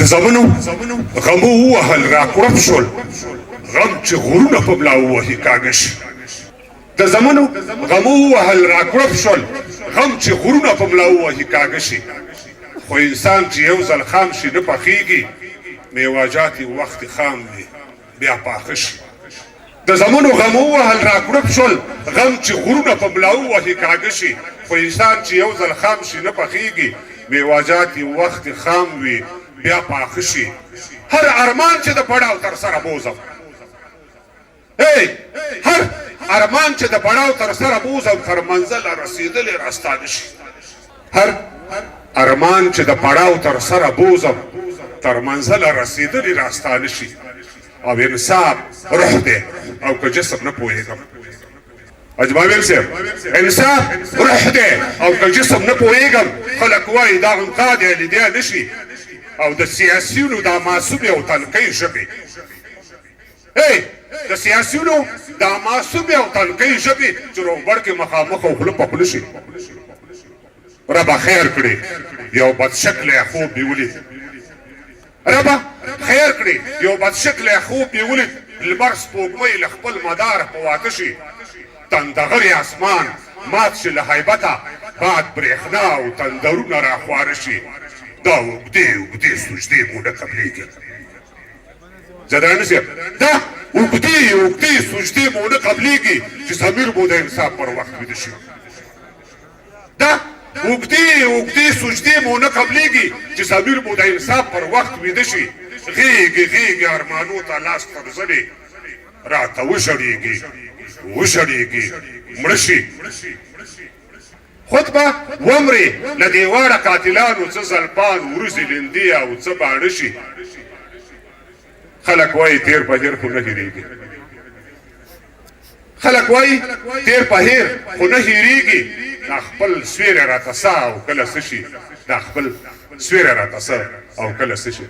زمنو غمو ووهل راکړپ شول، غم چې غرونه په ملا ووهي کاږه شي. د زمنو غمو ووهل راکړپ شول، غم چې غرونه په ملا ووهي کاږه شي. خو انسان چې یو ځل خام شي نه پخېږي، میواجات یې وخت خام وي بیا پاخه شي. د زمنو غمو وهل راکړپ شول، غم چې غرونه په ملا ووهي کاږه شي. خو انسان چې یو ځل خام شي نه پخېږي، میواجات یې وخت خام وي بیا پاخه شي. هر ارمان چې د پړاو تر سره بوزم، هر ارمان چې د پړاو تر سره بوزم، تر منزله رسېدلی راستانه شي. هر ارمان چې د پړاو تر سره بوزم، تر منزله رسېدلی راستانه شي. او انصاف روح دی او که جسم نه پوهېږم. اجماویل صاحب، انصاف روح دی او که جسم نه پوهېږم. خلک وایي دا عنقا دی لیدی نه شي. او د سیاسیونو دا معصومې او تنکۍ ژبې، د سیاسیونو دا معصومې او تنکۍ ژبې چې روغبړ کې مخامخ او خوله په خوله شي. ربه خیر کړې یو بدشکلی خوب مې ولید، ربه خیر کړې یو بدشکلی خوب مې ولید. لمر سپوږمۍ له خپل مداره په واته شي، تندغرې اسمان مات شي له هیبته، باد برېښنا او تندرونه راخواره شي. دا اوږدې اوږدې سجدې مو نه قبلېږي ځدراني صاحب، دا اوږدې اوږدې سجدې مو نه قبلېږي چې ضمیر مو د انصاف پر وخت ویده شي. دا اوږدې اوږدې سجدې مو نه قبلېږي چې ضمیر مو د انصاف پر وخت ویده شي. غېږې غېږې ارمانو ته لاس تر زنې راته وژړېږي، وژړېږي مړه شي. خود به ومرې له دې واړه قاتلانو، څه زلپان وروځې لیندې او څه باڼه شي. خلک وایي تېر په هېر خو نه هېرېږي، خلک وایي تېر په هېر خو نه هېرېږي. دا خپل سویری راته سه او کله څه شي، دا خپل سویری راته سه او کله څه شي.